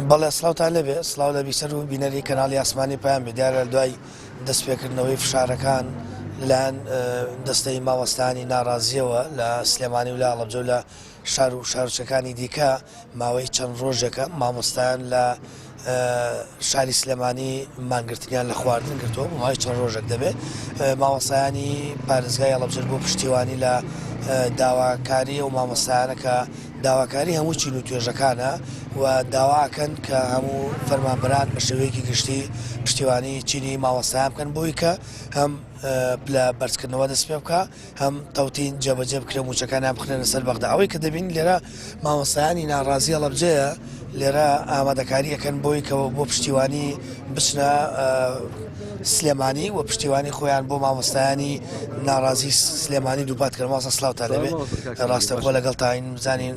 بەڵێ سڵاوتان لێبێ سڵاو لە بیسەر و بینەری کەناڵی ئاسمانی پەیام بێ دیارە دوای دەستپێکردنەوەی فشارەکان لەلایەن دەستەی مامۆستایانی ناڕازیەوە لە سلێمانی و لە هەڵەبجە و لە شار و شارۆچکەکانی دیکە ماوەی چەند ڕۆژێکە مامۆستایان لە شاری سلێمانی مانگرتنیان لە خواردن گرتووە بۆ ماوەی چەند ڕۆژێک دەبێت مامۆستایانی پارێزگای هەڵەبجەش بۆ پشتیوانی لە داواکاری ئەو مامۆستایانە کە داواکاری هەموو چین و توێژەکانە و داواکەن کە هەموو فەرمانبەران بە شێوەیەکی گشتی پشتیوانی چینی مامۆستایان بکەن بۆی کە هەم پلە بەرزکردنەوە دەست پێ بکە هەم تەوتین جێبەجێ بکرێ موچەکانیان بخرێنە سەر بەغدا ئەوەی کە دەبین لێرە مامۆستایانی ناڕازی هەڵەبجەیە لێرە ئامادەکاری ئەکەن بۆی کە بۆ پشتیوانی بچنە سلێمانی و پشتیوانی خۆیان بۆ مامۆستایانی ناڕازی سلێمانی دووپات کردن مامۆستا سلااوتان لەبێ ڕاستەخۆ لەگەڵ تاین بزانین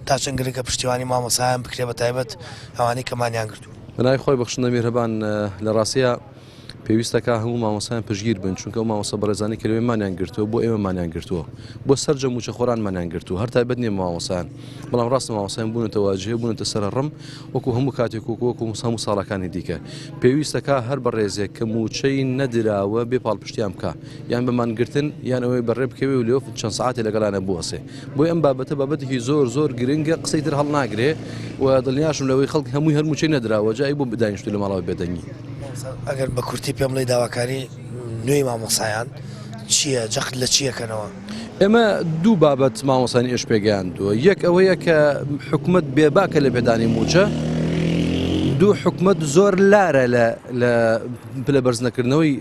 تا چەند گرنگە پشتیوانی مامۆستایان بکرێ بە تایبەت ئەوانەی کە مانیان گرتوو. بەناوی خوای بەخشندە میهرەبان لە ڕاستیا پێویستەکا هەموو مامۆستایان پشتگیر بن چونکە ئەو مامۆستا بەڕێزانەی کە لەوێ مانیان گرتووە بۆ ئێمە مانیان گرتووە بۆ سەرجەم مووچەخۆران مانیان گرتووە هەر تایبەت نییە بە مامۆستایان بەڵام ڕاستە مامۆستایان بوونەتە واجهە بوونەتە سەرەڕم وەکو هەموو کاتێک وەکو وەکو هەموو ساڵەکانی دیکە پێویستەکا هەر بەڕێزێک کە مووچەی نەدراوە بێ پاڵپشتیان بکا یان بە مانگرتن یان ئەوەی بەڕێ بکەوێ و لێ چەند سەعاتێ لەگەڵیانە بوەسێ بۆیە ئەم بابەتە بابەتێکی زۆر زۆر گرنگە قسەی تر هەڵناگرێ و دڵنیاشم لەوەی خەڵک هەمووی هەر مووچەی نەدراوە جا ئەی بۆ دانیشتوو لە ماڵەوە بێدەنگی. ئەگەر بە کورتی پێم بڵێی داواکاری نوێی مامۆستایان چییە جەخت لە چی ئەکەنەوە؟ ئێمە دوو بابەت مامۆستایانی ئێش پێگەیاندووە یەک ئەوەیە کە حکومەت بێباکە لە پێدانی مووچە دوو حکومەت زۆر لارە لە لە پلە بەرزنەکردنەوەی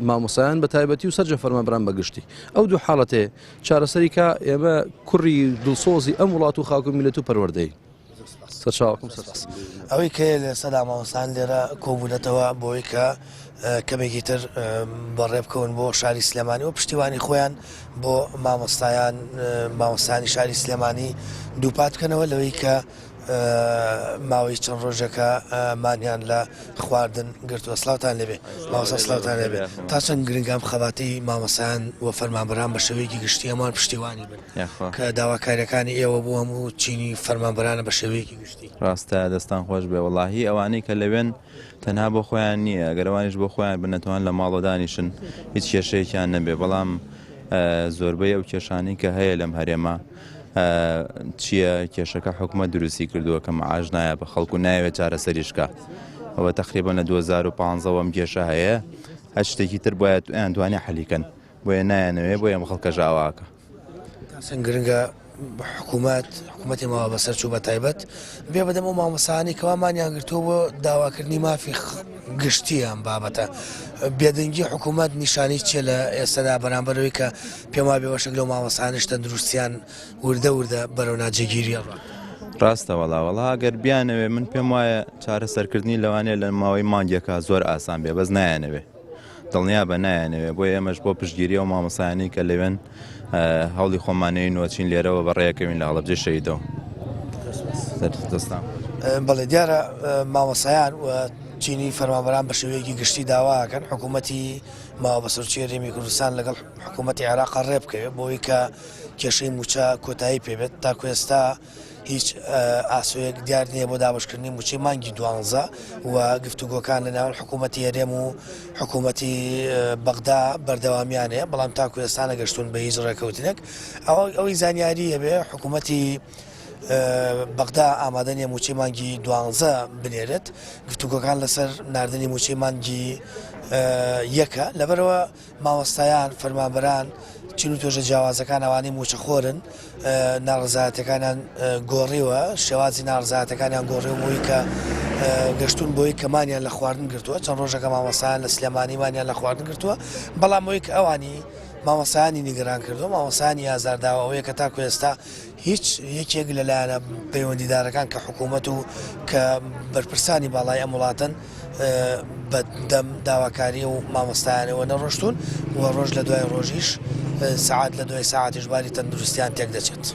مامۆستایان بە تایبەتی و سەرجەم فەرمانبەران بە گشتی ئەو دوو حاڵەتێ چارەسەری کا ئێمە کوڕی دڵسۆزی ئەم وڵات و خاک و میللەت و پەروەردەین. سەرچاوەکەم سەرسپاس. ئەوەی کە لە ئێستادا مامۆستایان لێرە کۆبوونەتەوە بۆی کە کەمێکی تر بەڕێ بکەون بۆ شاری سلێمانی و پشتیوانی خۆیان بۆ مامۆستایان مامۆستایانی شاری سلێمانی دووپات بکەنەوە لەوەی کە ماوەی چەند ڕۆژێکە مانیان لە خواردن گرتووە سڵاوتان لێبێ مامۆستا سڵاوتان لێبێ تا چەند گرنگە ئەم خەباتی مامۆستایان و فەرمانبەران بە شێوەیەکی گشتی هەمووان پشتیوانی بن کە داواکاریەکانی ئێوە بۆ هەموو چینی فەرمانبەرانە بە شێوەیەکی گشتی. ڕاستە دەستان خۆش بێ وەڵاهی ئەوانەی کە لەوێن تەنها بۆ خۆیان نییە گەر ئەوانیش بۆ خۆیان بن ئەتوان لە ماڵەوە دانیشن هیچ کێشەیەکیان نەبێ بەڵام زۆربەی ئەو کێشانەی کە هەیە لەم هەرێمە چییە کێشەکە حکومەت دروستی کردووە کە معاش نایە بە خەڵک و نایەوێت چارەسەریش بکا ئەوە تقریبا لە 2015 ئەم کێشە هەیە هەر شتێکی تر بۆیە ئەیان توانێ حەلیکەن بۆیە نایەنەوێ بۆیە ئەم خەڵکەش ئاواکە. تا چەند گرنگە حکوومەت حکوومەتی ماوە بەسەر چوو بە تایبەت بێ بەدەم ئەو مامۆستایانەی کەوا مانیان گرتووە بۆ داواکردنی مافی گشتی ئەم بابەتە بێدەنگی حکوومەت نیشانەی چیە لە ئێستادا بەرامبەرەوەی کە پێم وابێ بەشێک لەو مامۆستایانەش تەندروستیان وردە وردە بەرەو ناجێگیری ئەڕوات. ڕاستە وەڵا وەڵا گەر بیانەوێ من پێم وایە چارەسەرکردنی لەوانەیە لە ماوەی مانگێکا زۆر ئاسان بێ بەس نایانەوێ دڵنیابە نایانەوێ بۆیە ئێمەش بۆ پشتگیری ئەو مامۆستایانەی کە لەوێن هەوڵی خۆمانەین و چین لێرەوە بەڕێکەوین لە هەڵەبجەی شەهیدەوە. دەستان بەڵێ دیارە مامۆستایان و چینی فەرمانبەران بە شێوەیەکی گشتی داواکەن حکوومەتی ماوە بەسەرچووی هەرێمی کوردستان لەگەڵ حکوومەتی عێراق ڕێ بکەوێت بۆی کە کێشەی مووچە کۆتایی پێبێت تاکو ئێستا هیچ ئاسۆیەک دیار نییە بۆ دابەشکردنی مووچەی مانگی دوانزە و گفتوگۆکان لە نێوان حکوومەتی هەرێم و حکوومەتی بەغدا بەردەوامیان هەیە بەڵام تاکو ئێستا نەگەشتون بە هیچ ڕێکەوتنێک ئەوەی زانیاری هەبێ حکوومەتی بەغدا ئامادە نییە مووچەی مانگی دوانزە بنێرێت گفتوگۆکان لەسەر ناردنی مووچەی مانگی یەکە لەبەرەوە مامۆستایان، فەرمانبەران، چین و توێژە جیاوازەکان ئەوانەی مووچەخۆرن ناڕەزایەتیەکانیان گۆڕیوە، شێوازی ناڕەزایەتەکانیان گۆڕیوە بۆی کە گەشتون بۆی کە مانیان لە خواردن گرتووە چەند ڕۆژەکە مامۆستایان لە سلێمانی مانیان لە خواردن گرتووە بەڵام ئەوەی کە ئەوانی مامۆستایانی نیگەران کردووە مامۆستایانی ئازارداوە ئەوەیە کە تاکو ئێستا هیچ یەکێک لە لایەنە پەیوەندیدارەکان کە حکوومەت و کە بەرپرسانی باڵای ئەم وڵاتەن بە دەم داواکاری و مامۆستایانەوە نەڕۆشتوون و ڕۆژ لە دوای ڕۆژیش سەعات لە دوای سەعاتیش باری تەندروستیان تێک دەچێت.